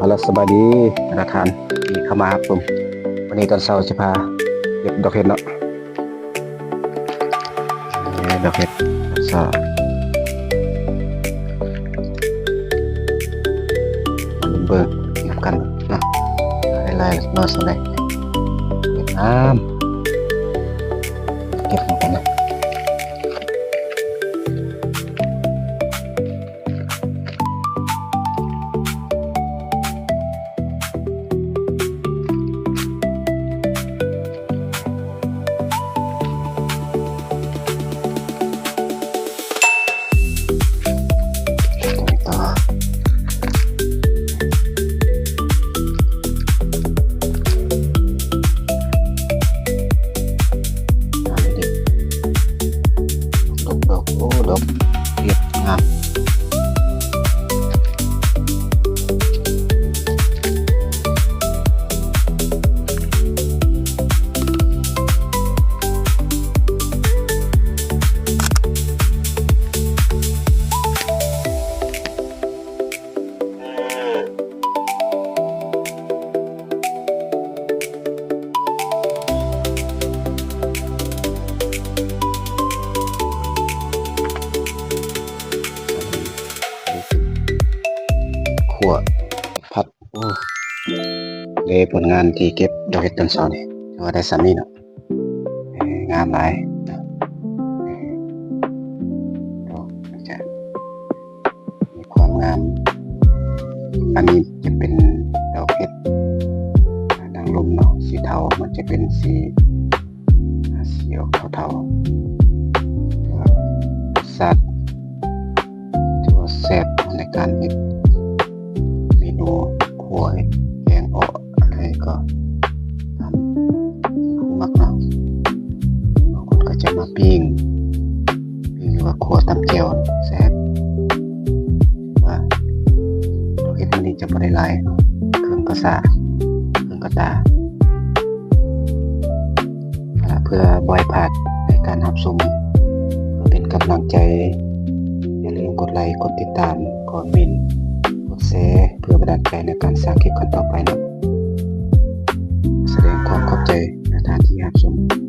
ເອົາລະ ສະບາຍດີທ່ານທີ່ເຂົ້າມາຮັບຊົມ. ວັນນີ້ຕອນເຊົ້າຊິພາເກັບດອກເຫັດເນາະ. ນີ້ດອກເຫັດຕອນເຊົ້າ ມາເບິ່ງນຳກັນເນາະ. ໄດ້ຫຼາຍໜ້ອຍສ່ຳໃດ ເກັບງາມ ເກັບນຳກັນເນາະ. ດອກ ດອກ ໂອ້ ດອກເຫັດງາມ. ໂອ້ ເດ້ ຜົນງານທີ່ເກັບດອກເຫັດຕອນເຊົ້ານີ້ ຖືວ່າໄດ້ສ່ຳນີ້ເນາະ. ເອີ ງາມຫຼາຍເນາະ ດອກມັນຈະມີຄວາມງາມ. ອັນນີ້ຈະເປັນດອກເຫັດນາງລົມເນາະ ສີເທົາ ມັນຈະເປັນສີ ອ່າ ສີອອກເທົາໆ. ກໍລົດຊາດຖືວ່າແຊບໃນການເຮັດເມນູຂົ້ວແກງເອາະ ອັນໃດກໍຕາມທີ່ຜູ້ມັກເນາະ. ບາງຄົນກໍຈະມາປີ້ງ ປີ້ງ ຫຼືວ່າຂົ້ວຕຳແຈ່ວແຊບ. ວ່າເຮົາເຮັດມື້ນີ້ຈະບໍ່ໄດ້ຫຼາຍເນາະ ເຄິ່ງກະສາ ເຄິ່ງກະຕາ. ເພື່ອບໍ່ໃຫ້ພາດໃນການຮັບຊົມ ເພື່ອເປັນກຳລັງໃຈ ຢ່າລືມກົດໄລ ກົດຕິດຕາມ ຄອມເມັນ ກົດແຊ ເພື່ອບັນດານໃຈໃນການສ້າງຄລິບຂັ້ນຕໍ່ໄປເນາະ. ສະແດງຄວາມຂອບໃຈນະທ່ານທີ່ຮັບຊົມ.